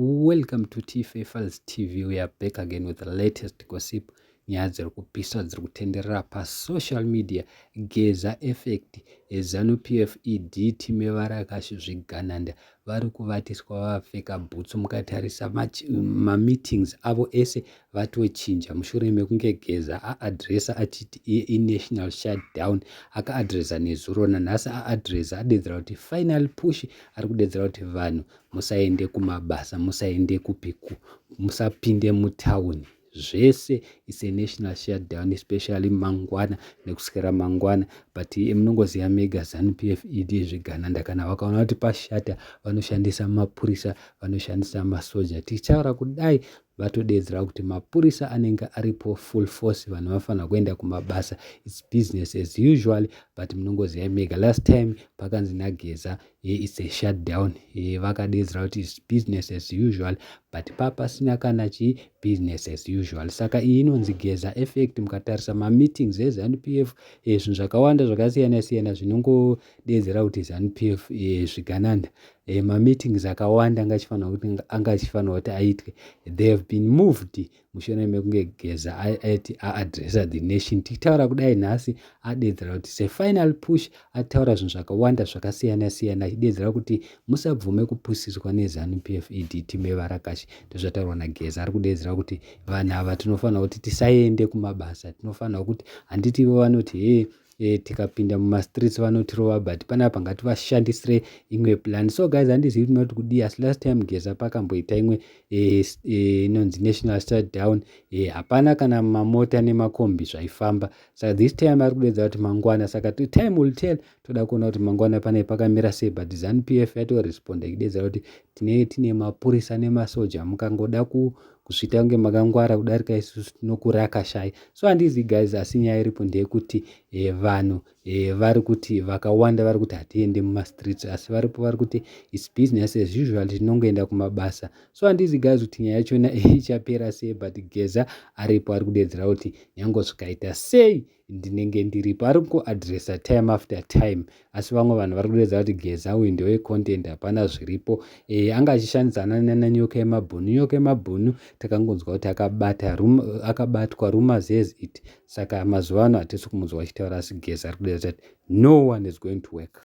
Welcome to TFA Files TV. We are back again with the latest gossip. Nyaya dziri kupisa dziri kutenderera pasocial media. Geza effect, ZANU PF ED team yevarakashi zvigananda vari kuvatiswa vapfeka bhutsu. Mukatarisa mameetings avo ese vatochinja mushure mekunge Geza aaddressa achiti iye inational shutdown. Akaaddressa nezuro, nanhasi aaddressa, adedzera kuti final push. Ari kudedzera kuti vanhu musaende kumabasa, musaende kupiku, musapinde mutauni, zvese is a national shutdown, especially mangwana nekuswera mangwana. But munongoziva mega, ZANU PF ED zvigananda kana vakaona kuti pashata, vanoshandisa mapurisa, vanoshandisa masoja. Tichitaura kudai, vatodedzera kuti mapurisa anenge aripo full force. Vanhu vafanira kuenda kumabasa, it's business as usual. But munongoziva mega, last time pakanzi naGeza it's a shutdown, vakadedzera kuti it's business as usual, but papasina kana chi business as usual. Saka iyi inonzi Geza effect. Mukatarisa mameetings eZANU PF, zvinhu zvakawanda zvakasiyana siyana zvinongodedzera kuti ZANU PF zvigananda, mameetings akawanda anga achifanira kuti aitwe, they have been moved mushure mekunge Geza aiti aaddressa the nation. Tichitaura kudai, nhasi adedzera kuti sefinal push. Ataura zvinhu zvakawanda zvakasiyana siyana, achidedzera kuti musabvume kupusiswa neZANU PF ED team yevarakashi. Ndozvataurwa naGeza. Ari kudedzera kuti vanhu ava tinofanira kuti tisaende kumabasa, tinofanira kuti, handiti ivo vanoti hee, tikapinda mumastreets vanotirova, but panapa ngativashandisire imwe plan. So guys, handizivi kuti munoti kudii, asi last time Geza pakamboita imwe inonzi national shutdown, hapana kana mamota nemakombi zvaifamba. Saka this time ari kudedza kuti mangwana, saka time will tell. Toda kuona kuti mangwana pane pakamira sei. But ZANU PF yatoresponda ichidedzera kuti tinenge tine mapurisa nemasoja, mukangoda kusvita kunge makangwara kudarika isusu, tinokurakashai. So handizi guys, asi nyaya iripo ndeyekuti vanhu vari kuti, vakawanda vari kuti hatiende mumastreets, asi varipo vari kuti it's business as usual, tinongoenda kumabasa. So handizi guys kuti nyaya yachona ichapera sei, but Geza aripo, ari kudedzera kuti nyange zvikaita sei, ndinenge ndiripo. Ari kuaddressa time after time, asi vamwe vanhu vari kudedza kuti Geza uyu ndewecontent, hapana zviripo. Anga achishandidzana nanyoka yemabhunu. Nyoka yemabhunu takangonzwa kuti akabatwa, rumors has it. Saka mazuva ano hatisi kumunzwa achitaura, asi Geza ari kudedza kuti no one is going to work.